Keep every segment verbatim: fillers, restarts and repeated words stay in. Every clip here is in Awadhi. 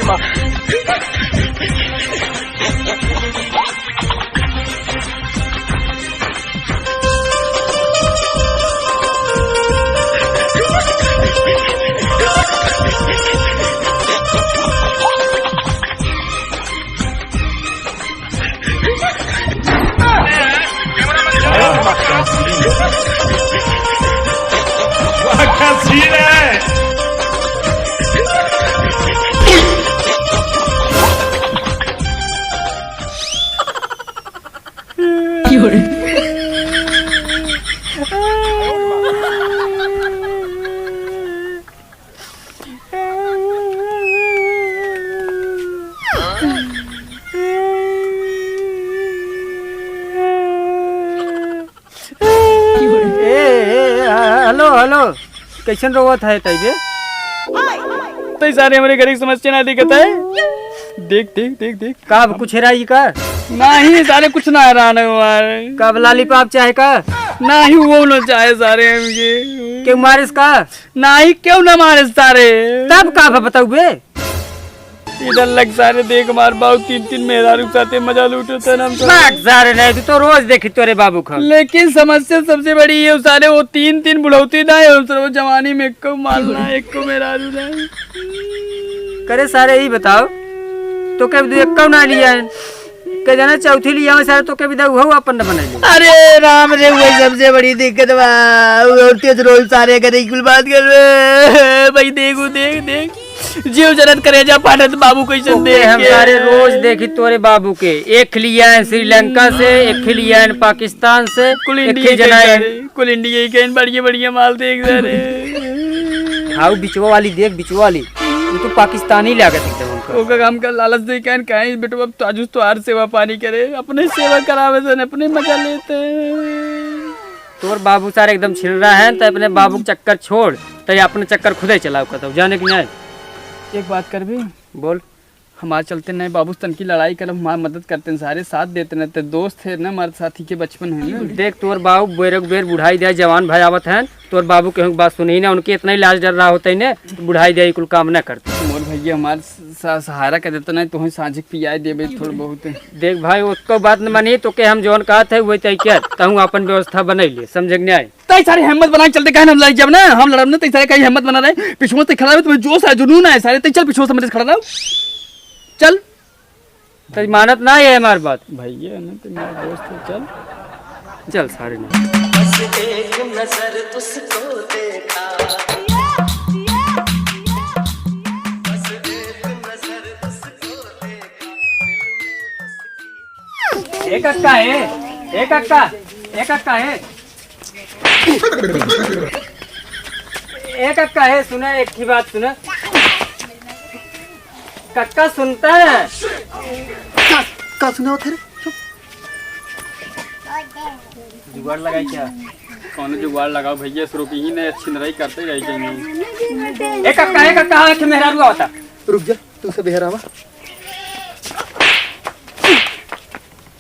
क्या सीन है? ए, ए, ए, हेलो, हेलो, कैसन रोवत है तैबे? तै सारे हमरे घर की समस्या ना दिखत है। देख, देख, देख, देख। का अब कुछ हेराई का? नाही सारे, कुछ ना हेरान है हमारे। का अब लॉलीपॉप चाहे का? नाही, वो ना चाहे सारे हमके। के मारिस का? नाही, क्यों ना मारे सारे? तब का अब बताउबे? इधर लग सारे, देख मार बाऊ, तीन तीन मेहरारू के साथे मजा लूटत है ना हम तो। भाग सारे, नहीं तू तो रोज देखी तोरे बाबू का। लेकिन समस्या सबसे बड़ी ये सारे, वो तीन तीन बुढ़ौती ना है, हम सब जवानी में एको माल ना, एको मेहरारू ना। करे सारे, ई बताओ, तोके भी एक्को ना लिया है। के जाना चौथी लिया है सारे, तोके भी दे, उहउ अपन न बनाई ले। अरे राम रे, वही सबसे बड़ी दिक्कत बा। और तेज रोज सारे करे कुल बात कर रहे। भाई देखो, देख, देख। जीव जरत करेजा फाटत बाबू कैसन ओके, देख हम के। सारे रोज देखी तोरे बाबू के। एक लिया है श्रीलंका से, एक लिया है पाकिस्तान से, कुल एक इंडिया ही के जना है। सारे, कुल इंडिया ही के बढ़िया बढ़िया माल देख सारे। हाउ बिचवा वाली देख, बिचवा वाली। वो तो पाकिस्तानी लागत एकदम उनका। ओकर हमका लालच दे के कहीं, "बेटवा, अब तो आजुस तोहार सेवा पानी करे, अपने सेवा करावे से अपने मजा लेते हैं।" तोर बाबू सारे एकदम छिनरा है, तो अपने बाबू के चक्कर छोड़, तो ये अपने चक्कर खुदे चलाओ कतौ, जाने कि नहीं? एक बात करबी? बोल। हमारे चलते नहीं बाबू, तनकी लड़ाई करब, हमार मदद करते हैं, सारे साथ देते हैं, ते दोस्त है ना, हमारे साथी के बचपन है ना। देख, तोर बाबू बेर बेर बुढ़ाई दे, जवान भाई आवत हैं, तोर बाबू के बात सुनही ना, उनके इतना ही लाज डर रहा होता ही ने, बुढ़ाई दे कुल काम ना करते। मोर भैया हमार स-, सहारा कर देता नहीं, तोहे सांझे पियाए देबे थोड़ा बहुत। देख भाई, उसको बात न मानी, तोके हम जौन कहत है वही तय किया, तहूँ अपन व्यवस्था बनाई ले, समझे कि नहीं? तई सारी हिम्मत बना के चलते, काहे हम लड़ जाब ना, हम लड़ब ना, तई सारे कहीं हिम्मत बना रहे, पीछे से खड़ा रहे, तुम्हें जोश है, जुनून है सारे, तई चल पीछे से मेरे से खड़ा रहो, चल। तई मानत ना है हमार बात। भैया ना, तो मेरा दोस्त है, चल। चल सारे ना। बस एक नजर तुझको देखा। बस एक नजर तुझको देखा। ए कक्का, ए, ए कक्का, ए कक्का, ए। ए कक्का, ए, सुना, एक ही बात सुना। कक्का सुनता है? का, का सुना होत है रे? चुप। जुगाड़ लगाई क्या? कौन जुगाड़ लगाओ भैया, शुरू की ही नहीं, अच्छी नराई करते रह जाएंगे। ए कक्का, ए कक्का, हाँ, एक मेहरारू आवता। रुक जा, तू सब हेरावा।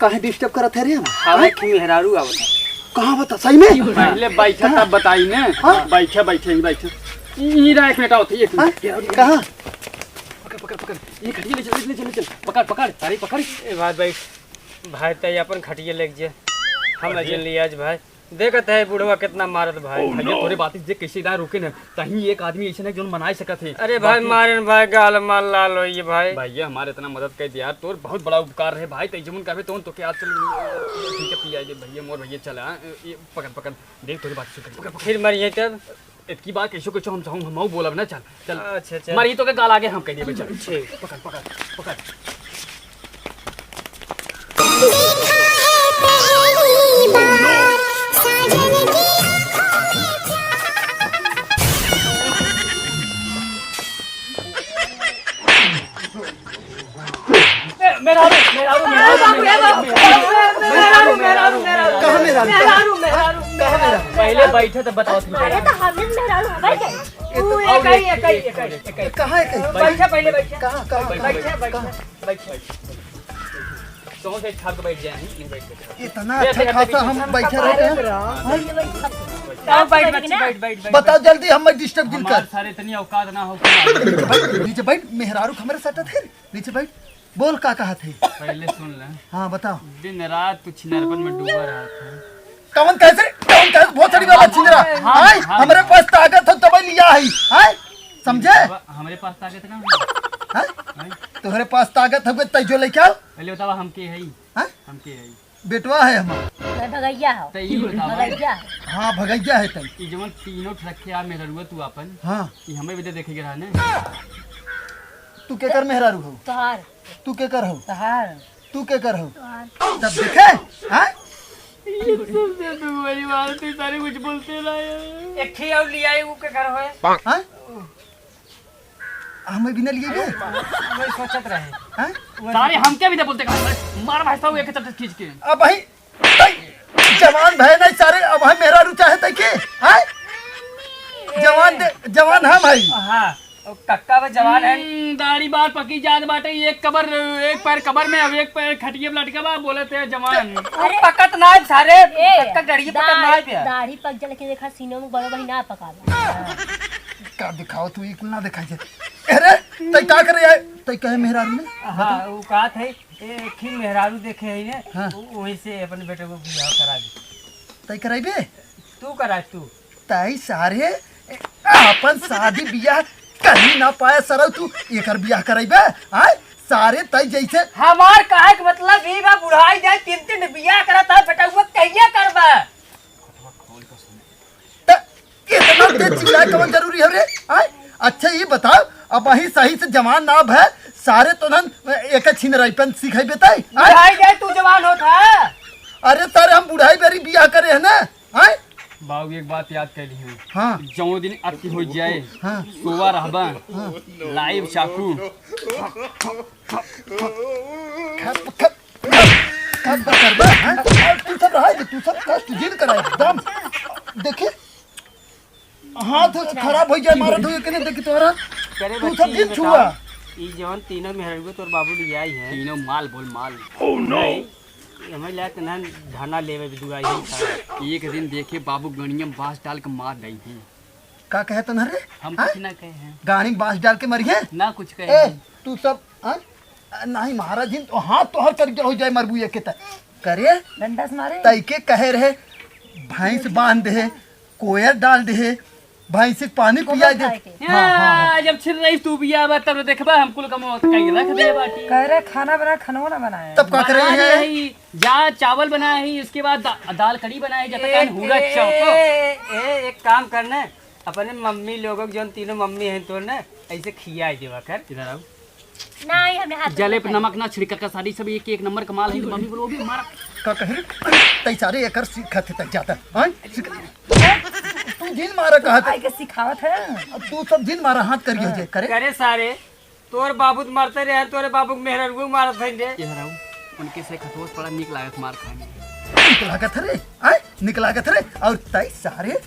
काहे डिस्टर्ब करत है रे हम? हाँ, हाँ? एक मेहरारू आवत है। कहाँ बता, सही में? पहले बैठा कहाँ? तब बताई ने। हाँ? बैठा, बैठा, ही बैठा। ई रहा, एक मिनट आवत है, एक हाँ? मिनट। कहाँ? पकड़, पकड़, पकड़। ये खटिया ले चल, ले चल, ले चल। पकड़, पकड़, सारी पकड़। ए भाई, बैठ। भाई, तई अपन खटिया लेके जे। हम खटिया? अजन लिया आज भाई। देखत है बुढ़वा कितना मारत भाई। भैया, तोरे बात जे कैसे इधर रुके न, तहीं एक आदमी ऐसे ना जोन मनाए सकत है। अरे भाई, बाकी मारे न भाई, गाल माल लाल होई भाई। भैया, हमारे इतना मदद कर दिया, तोर बहुत बड़ा उपकार रहे भाई। तई जमुन कहबे तोन तो के आज चल, ठीक है, पिया दे भैया, मोर भैया चला, हाँ, ये पकड़, पकड़, देख तोरे बात सुन, पकड़, पकड़। फिर मरिए तब। इतकी बात कैसे, कैसे हम, हम, हम बोलब ना, चल। चल। अच्छा, चल। मारी तो के गाल आगे हम कह दिए, चल। ठीक। पकड़, पकड़, पकड़। ए, मेहरारू, मेहरारू, मेहरारू, मेहरारू, मेहरारू, मेहरारू, मेहरारू, मेहरारू, मेहरारू। कहाँ मेहरारू? मेहरारू, मेहरारू, कहाँ मेहरारू? मेहरारू। पहले बैठे तब बताओ तुम। अरे तो हम मेहरारू है, बैठ जाइए। तू और एक ही, एक एक, ही, एक ही, एक ही। कहाँ एक ही? बैठा पहले, बैठा। कहाँ, कहाँ, कहाँ? बैठा, बैठा, कहाँ? बैठा। तो से ठाड़ के बैठ जाए, नहीं बैठ के। इतना ये अच्छा देखो, खासा देखो, हम बैठा रहते हैं। हाँ? आओ, बैठ, बच्ची, बैठ, बैठ, बैठ, बताओ बैठ। जल्दी, हम disturb दिन हमार कर। सारे इतनी औकात ना हो। नीचे बैठ, नीचे बैठ, मेहरारू हमरे सटत है। नीचे बैठ, बोल का कहत है? पहले सुन ले। हाँ, बताओ। दिन रात तू छिनरपन में डूबा रहत है। कौन कैसे, कौन कैसे भोसड़ी वाला छिनरा? हाँ, आय, हाँ। हमरे पास ताकत हो तब लिया है। आय, समझे? अब हमरे पास ताकत ना हो। हाँ? हाँ? तोहरे पास ताकत हो तै जो लेके आओ। पहले बतावा हम के है? हाँ? हम के है? बेटवा है हमार। मैं भगैया हो। तो ई बतावा। भगैया। हाँ, भगैया है तै। ई जवन तीनों ठे रखे आ मेहररुआ तू आपन। हाँ। ई हमें भी दे देखे के रहा ने। तू केकर मेहरारू हो? तोहार। तू केकर हो? तोहार। तू केकर हो? तोहार। तब देखे? हाँ? ये सबसे तू बड़ी बात है, सारे कुछ बोलते रहे। एक ठे और लिया है, वो केकर होए? हाँ? हमें भी न लिए बे। वही सोचत रहे। हाँ? सारे हमके भी दे बोलते कहा, मार भाई साहब एक चट्ट खींच के। अब भाई, तै जवान भय नहीं सारे, अब हम मेहरारू चाहे तै के? हाँ? जवान दे, जवान हम भाई। हाँ, ओ कक्का बे जवान है। हम्म, दाढ़ी बार पकी जात बाटे, एक कबर, एक पैर कबर में, अब एक पैर खटिया पे लटका बा, बोलत है जवान। अरे पकत ना है सारे, ए, कक्का गड़िए पकत ना है दाढ़ी, बे। दाढ़ी पक जा, लेकिन देखा सीनों में बड़ो भाई ना पकावा। का दिखाओ तू, ई कुल ना दिखाई दे। अरे, तै का करे आए? तै कहे मेहरारू में? हाँ, वो कहा थे, ए, एक ही मेहरारू देखे है ने, हाँ। वो, वही से अपन बेटे को बियाह करा दे। तै कराइबे? तू करा, तू। तै सारे, अपन शादी बियाह कहीं ना पाए सरऊ तू, एकर बियाह कराइबे? आय? सारे तै जैसे हमार कहे के मतलब ई बा, बुढ़ाई जाए, तीन तीन बियाह करत है, बेटा, वो कहिया करबा? त इतना तेज चिल्लाए कवन जरूरी है रे? आय? अच्छा, ये बताओ, अब वही सही से जवान ना भय, सारे तो नन एक छिनराईपन सिखाई बेताई। आय? बुढ़ाई जाए तू जवान होत है। अरे सारे, हम बुढ़ाई बेरी बियाह करे है ना। आय? बाबू, एक बात याद कर ली। हाँ। जौन दिन अति हो जाए, हाँ। सोवा रहबा, हाँ। लाइव चाकू। खप, खप, खप करबा, हाँ? और तू सब रहा है, तू सब कष्ट झेल कर आए, एकदम। देखिए, हाथ खराब हो जाए, मारा धोए के नहीं, देखी तोहरा। करे तू बच्ची, सब ये दिन बताओ, छुआ। ई जौन तीनों मेहररुआ तोर बाबू ले आई है। तीनों माल बोल, माल। Oh no! नहीं, हमें लायक ना धरना लेवे भी दुआई ही था। एक दिन देखे बाबू गणिया में बांस डाल के मार दई है। का कहे तनहरे? हम हाँ? कुछ ना कहे हैं। गाड़ी में बांस डाल के मरिए? ना कुछ कहे ए, हैं। तू सब, हाँ? नहीं महाराज जी, तो हाथ तो हर तरीके हो जाए मरबू एक के त-, करे? डंडा से मारे? तई के कहे रहे, भैंस बांध दे, कोयर डाल दे, भैंस के पानी गोबर पिया दे। खाए के। हाँ, हाँ, हाँ। जब छिन रही तू बिया बा, तब देखबा हम कुल कमो कहीं रख दे बाटी। कह रहे खाना बना, खानो ना बनाए। तब का करे बना हैं? रही, जा चावल बनाए ही, इसके बाद दा-, दाल कढ़ी बनाए, जब तक ए, हूरा ए, चौको। ए, ए, एक काम करना, अपने मम्मी लोगों के जौन तीनों मम्मी हैं तोर ना, ऐसे खियाई देवा कर। इधर आओ। नहीं, हमने हाथ जले पे धोया नमक ना छिड़का का, सारी सब एक, एक नंबर का माल है, मम्मी बोलो भी मारा। का कहे रे? तई सारे एकर सीखत है तई ज्यादा। हाँ? सीख-, तू जिन मारा कहत। आई के सिखावत है। अब तू सब जिन मारा हाथ करिए हाँ। जे करे। करे सारे, तोर बाबू तो मरते रहे, तोरे बाबू के मेहररुआ मारत है रे। ये हराऊ, उनके से खतोस बड़ा नीक लागत मार खाए में। नीक लागत है रे, आय? नीक लागत है रे। और तई सारे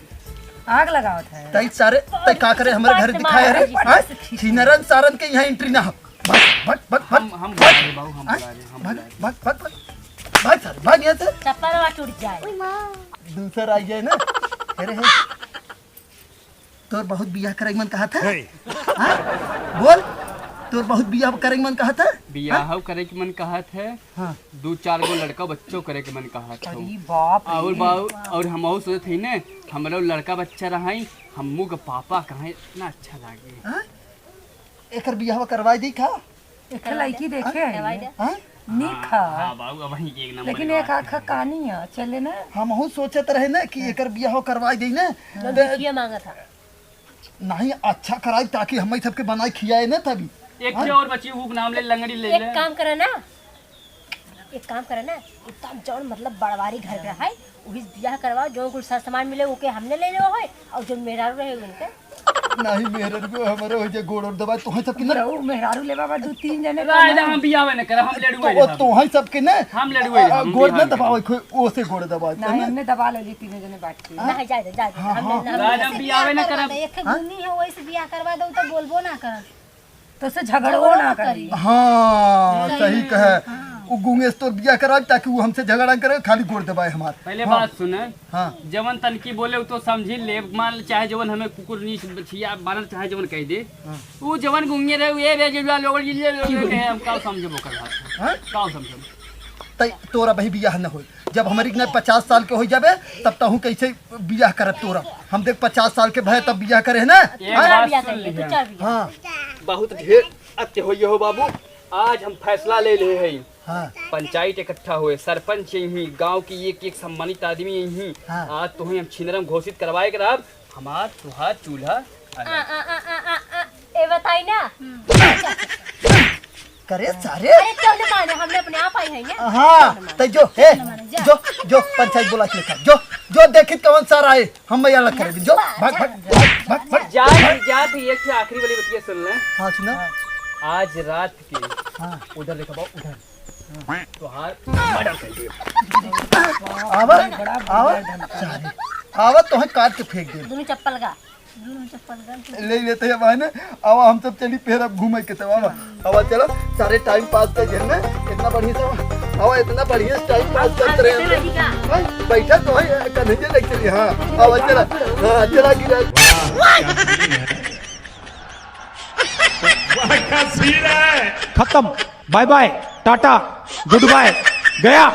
आग लगावत है। तई सारे, तई का करे हमरे घर दिखाए रे? आय? छिनरन सारन के यहाँ entry ना हो। भाग, भाग, भाग, भाग। हम, हम बुला रहे बाबू, हम आय? बुला रहे, हम भाग, बुला रहे। भाग, भाग, भाग। भाग सारे, भाग यहाँ से। चप्पल टूट जाए। दूसर आ जाए ना। अरे हे। तोर बहुत बियाह करे के मन कहत है? हे। हाँ? बोल, तोर बहुत बियाह करे के मन कहत है? बियाह हाँ? करे के मन कहत है? हाँ। दू चार गो लड़का बच्चो करे के मन कहत है। अरे बाप रे। और बाऊ, और हम और सोचत हई ने, हमरो लड़का बच्चा रहाई, हमू के पापा कहाँ इतना अच्छा लागे। हाँ? एकर बियाह करवाई दी का? एक लड़की देखे हैं। हाँ? नीक हाँ, है। हाँ, बाबू, अब वहीं के एक नंबर लेकिन के एक बात आँख है। कानी है, चले ना। हमहू सोचत रहे ना कि एकर बियाह करवाई दे ना। हाँ। तो भिखिया मांगत है। नहीं, अच्छा कराई, ताकि हम सबके बनाई खियाए ना तभी। एक हाँ? ठे और बची, ऊ नाम ले, लंगड़ी ले एक ले। काम करे ना, एक काम करे ना, एकदम जौन मतलब बड़वारी घर के है, वही से बियाह करवाओ, जौन कुल सर सामान मिले, ओके हमने ले लेवा होय, और जो मेहरारू रहे, उनके। नहीं, मेहरारू को हमारे हो जाए, गोड़ और दबाए, तोहे सबके ना। मेहरारू, मेहरारू लेवा बा, दू तीन जने राय कमाए। हम बियाह न करब, हम लड़ुआ तो, रहब। तोहे सबके ना। हम लड़ुआ आ, रहब, हम गोड़ बियाह ना न दबावे, करब। कोई ओसे गोड़ दबाए, नहीं, ना? हमने दबा ले ली तीनों जने बैठ के। हाँ? नहीं, जाए दे, जाए दे, हाँ, हम हाँ। ना, राय हम बियाह न करब। एक गुनी है, वही से बियाह करवा दो, तो बोलबो ना करब। तो से झगड़ो ना करी। हाँ, सही कहे। हाँ। वो गूंगे से तोर बियाह कराई, ताकि वो हमसे झगड़ा करे, खाली गोड़ दबाए हमार। पहले हाँ। बात सुने। हाँ। जवन तनकी बोले, वो तो समझी ले। मान ले, चाहे जवन हमें कुकुर नीच बछिया बानर, चाहे जवन कह दे। हाँ। वो जवन गूंगे रहे, वो ये रहे, जो लोग ये लोग रहे, हम का समझबो कर बात। हाँ? का समझबो? तई तोरा बही बियाह न होई। जब हमारी के पचास साल के हो जाबे, तब तहूँ कैसे बियाह करब तोरा? हम देख पचास साल के भय तब बियाह करे है ना? एक हाँ? बात बियाह सुन करिए, ली तू है। चार बियाह। हाँ। बहुत ढेर अत्य होइए हो बाबू, आज हम फैसला ले ले हैं। हाँ। पंचायत इकट्ठा हुए, सरपंच यही, गांव की एक एक सम्मानित आदमी यही। हाँ। आज तुम्हें हम छिनरम घोषित करवाए के रहब, हमार तुहार चूल्हा आ, अलग। आ, आ, आ, आ, आ, आ, ए बताई ना। करे सारे। अरे क्यों न माने, हमने अपने आप आई है ना। हाँ, तो जो, ए, जा। जो, जो पंचायत बोला के लेकर, जो, जो देखित कौन सारा है, हम मैं अलग करेंगे, जो, भाग, भाग, भाग, भाग, भाग। जा, जा, तू एक ठे आखिरी वाली बतिया सुन ले। हाँ, सुना। आज रात के हाँ। उधर देखा बाबू, उधर। तुहार मर्डर कर दियो। आवा, आवा, सारे। आवा, तोहे काट के फेंक दे। दोनों चप्पल का। ले लेते हैं बहने, अब हम सब चली फिर अब घूमे के तब आवा, आवा चलो, सारे टाइम पास कर दिन में, इतना बढ़िया से आवा, इतना बढ़िया टाइम पास करते रहे हम लोग। भाई, बैठा तो है, कन्हैया लेके चली, हाँ, आवा चला, हाँ, चला गिरा। वाह, क्या सीन है। वाह, क्या सीन है। खत्म, bye bye, tata, good bye, गया।